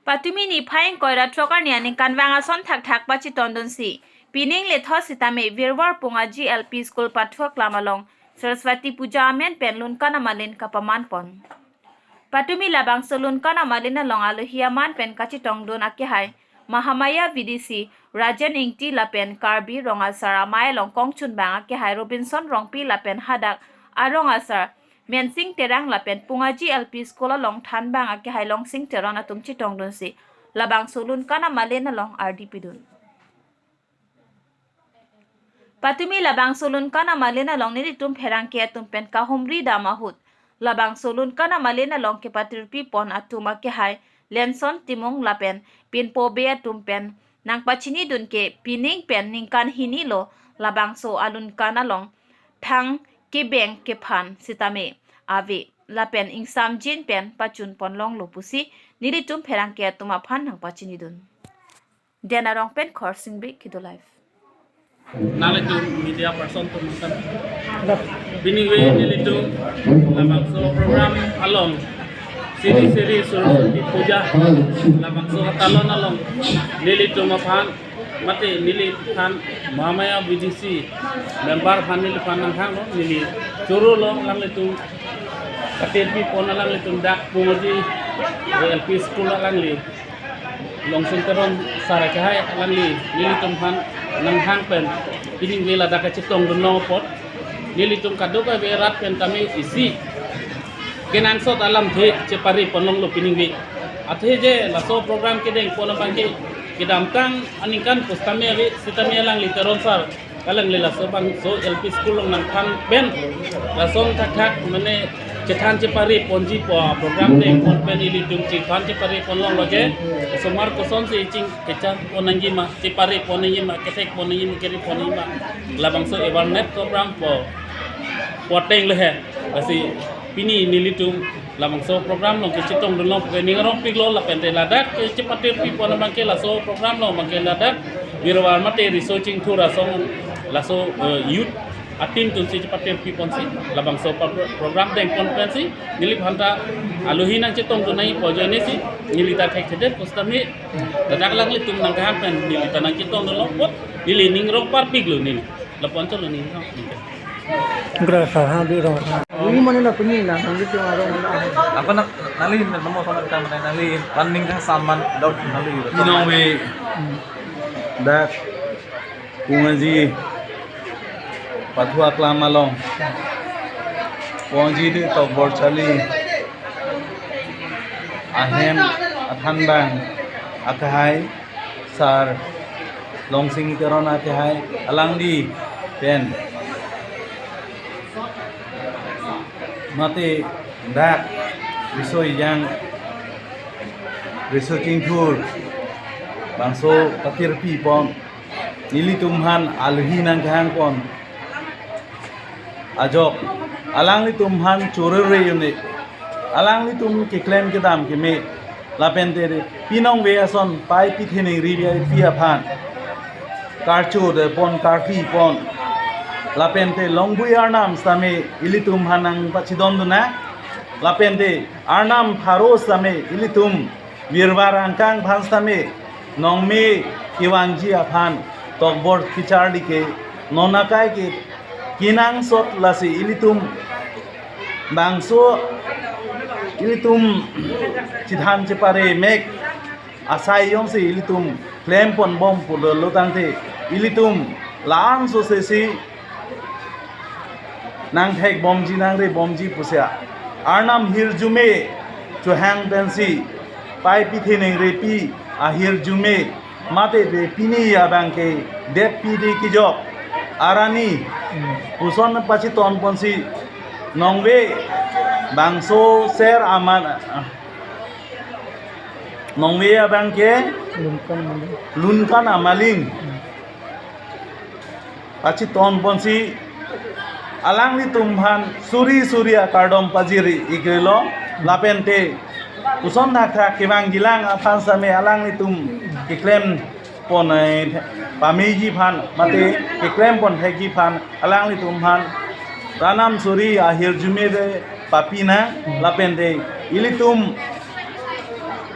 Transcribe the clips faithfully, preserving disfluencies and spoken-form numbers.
Patumi niphai ingkoi ra throk arni aningkanvang ason thakthak pachetongdunsi, pining letho sitame Virwar Pungaji L P School pathu aklam along Saraswati Puja amen pen lunkan amalin kapamanpon. Patumi labangso lunkan amalin along alohi aman pen kachetongdun akehai Mahamaya V D C Rajen Ingti lapen Karbi Rong Asar Amei along kongchunbang akehai Robinson Rongpi lapen hadak arong asar Mensing Terang lapen Pungaji L P School along thanbang akehai Longsing Teron atum chetongdunsi labangso lunkan amalin along ardi pidun. Patumi labangso lunkan amalin along nelitum pherangke atum pen kahumri dam ahut, labangso lunkan amalin along kepatirpipon atum akehai Lenson Timung lapen Pinpo Bey atum pen nangpachinidun ke pining pen ningkan hini lo labangso alunkan along thang kebeng kephan sitame ave lapen ingsamjin pen pachunpon longlo pusi nelitum pherangke atum aphan nangpachinidun. Dena Rong pen Khorsing Bey, Kido Live. Nanglitum media person atum nangkan. Pining ve nelitum labangso program along Siri Siri Saraswati Puja labangso atalon along nelitum aphan mate neliphan Mahamaya V D C member aphan neliphan nanghanglo, neli choro lo alanglitum patirpipon alanglitum dak Pungaji L P School alangli Longsing Teron sar akehai alangli nelitum aphan nanghang pen pining ve ladak kachetongdun long apot nelitum kadokave rat pen tame isi kenangsot alamthe cheparipon longlo pining ve. Athe je laso program kedengpon abangke kedamtang aningkan pusitame ave sitame alangli Teron sar alangli laso bangso L P School along nangthan pen lason thakthak mane chethan chepariponji pu program dengpon pen ilitum chethan cheparipon longlo je osomar kosonsi ching kechanpon nangji ma, cheparipon nangji ma, kethekpon nangji ma, keripon nangji ma, labangso awareness program pu pu ateng le he. Lasi pini nelitum labangso program along kachetongdun long puke ning arongpiklo lapen te ladak kechepatirpipon abangke laso program along abangke ladak Virwar mate Riso Chingthur asong laso, eh, youth a-team atumsi chepatirpiponsi labangso pro-, program dengpon pensi neliphan ta alohi nangchetongdun nangji pu ajoinesi neli ta thekthedet pusitame ladak alanglitum nangkehang pen neli ta nangchetongdun long apot neli ning arongparpiklo neli. Lapu-an cholo ning arong. Gra sa ha di rong. Ini mana na pini na, nangli tu arong na. Apa nak nangli namo sama kita mana nangli running ka saman daud nangli. Inong ve dak Pungaji pathu aklam along Pungaji di Tokbor Charli ahem athanbang akehai sar Longsing Teron akehai alangli pen mate dak Riso Ejang Riso Chingthur bangso patirpipon nelitum aphan alohi nangkehangpon ajok alanglitum aphan chorere un-e, alanglitum keklem kedam keme lapen te pinong ve ason pai pitheneng ribi pi aphan karcho de pon karpi pon lapen te longbui arnam sitame ilitum aphan nangpachidondun nang lapen te arnam pharo sitame ilitum Virwar angkang aphan sitame nongme kevangji aphan Tokbor kecharli ke non akai ke kenangsot lasi ilitum bangso ilitum chethan chepare mek asai jongsi ilitum klemponbom pulo tangte ilitum la-an sosesi nangthekbomji nangribomji pusi arnam hirjume chohang pensi pai pitheneng ribi ahirjume mate te pini abangke det pidi kejok arani puson pachitonponsi nongve bangso ser aman nongve abangke lunkan amalin. Lunkan amalin. Pachitonponsi alanglitum aphan suri suri akardom pajir-iklo lapen te puson thakthak kevangjilang aphan sitame alanglitum keklempon, eh, pameji aphan mate keklempon thekji aphan alanglitum aphan arnam suri ahirjume de papi nang lapen te ilitum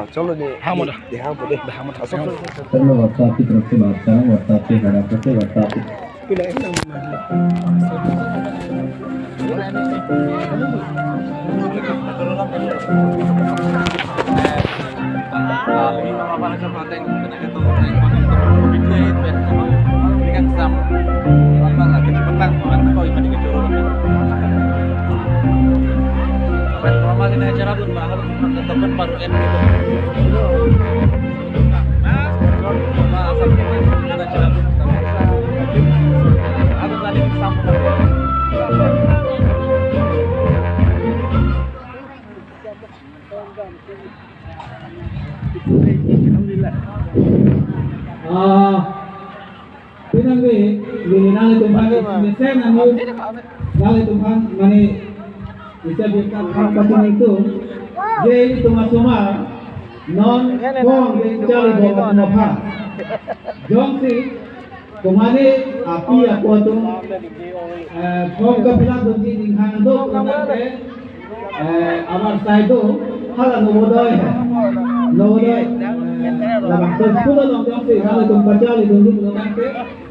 हाँ, चलो नहीं। हाँ, मोटा। दे, हाँ, बोले। हाँ, मोटा। असो, असो, असो। Terima kasih, terima kasih, terima kasih, terima kasih. Ah, pinangve, neli nanglitum aphan mesen anu, nanglitum aphan mane, isa bika khang patung itu, je ilitum asomar, non kong je chali bom aphan. Jongsi, komatne api apo atum, eh, form kefill up dunji ninghang do pulo tangte, eh, amar sai do, hala Navodaya hai. Navodaya, eh, labangso school along jongsi nanglitum pachali dunji pulo tangte,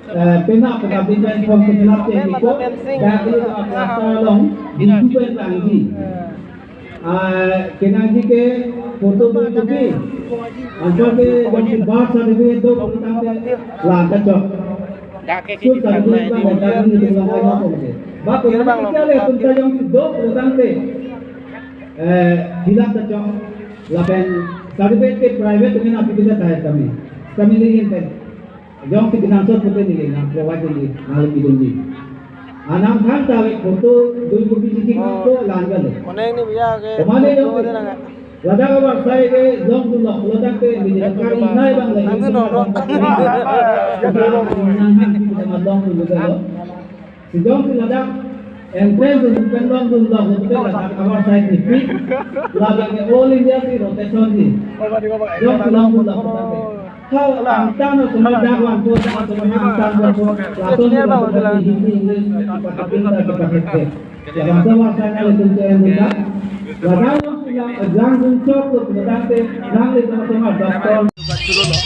eh, penap penap din pen form kefill up chengji ko, dak ilitum a-cluster along, di tu pen langji. Ah, kenangji ke photo dui kopi. Anchot ke jongsi birth certificate do putangte la kachok. School certificate abang dak ni ding lang aina ko ke. Ba ko yang kita le tum ta jongsi do putangte, eh, fill up kachok. Lapen certificate ke private atum aphi ke tahai kami. Kami lagi pen. Jongsi kenangsot pute neli nang provide neli, nang pidunji. Anam khan ta le photo dui kopi chiti ko lang galo. Koneng ni biya ke. Kemane photo jongsi de nang. Ladak avarsai ke longdun lok, ladak ke neli kari nai bang le. Nang tu nong nong. Nang nang kita ma longdun galo. Si jongsi ladak entrance si pen longdun lok, si pen ladak avarsai ni pi. Ladak ke All India si rotation ni. Jongsi longdun lok, ladak ke. Hal angtan no semua dak wan ko, dak semua angtan wan ko. Laton ni wan ko, Hindi, English, kita kapin, kita kapin. Ladak avarsai na le tum ke entrance. Ladak yang exam dun chok tu, ladak ke, nang le sama-sama doctor. Churolo,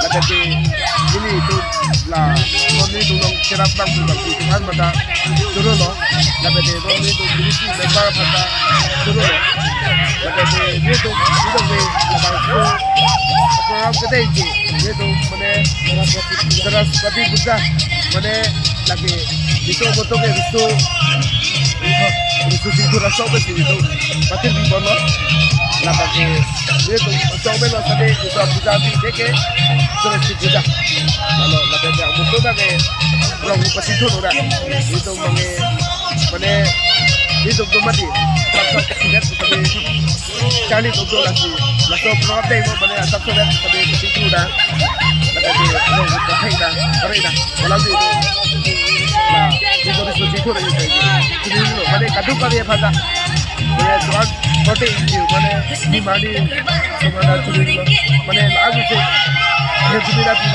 lapen ke nelitum la, non nelitum nong kerap bang bang, kan mata churolo, lapen ke non nelitum B D C member mata churolo, lapen ke nelitum, nelitum ke labang ko program kedai ke, nelitum mane Saraswati Puja, mane lake nelitum moto ke riso, riso singkur asok ke nelitum patir di bono, lapen ke nelitum Chokmelo sade, nelitum puja bi deke, Saraswati puja. Lalu, lapen ke, mutu na ke, rong pasi thun ora. Nelitum mane, mane, nelitum tu mati. Sab sab sigat, sabi, charli tu tu lasi. Laso program dei mo, mane, sab sab sigat, sabi, pasi thun ora. Lapen ke, rong pasi na, pare na. Walau di, la, nelitum pasi thun ora, nelitum. Mane, kadung kami apa tak? Mane, Tuhan, kote, mane, ni mani, semana churi, mane, lagu se, ya, churi lagi.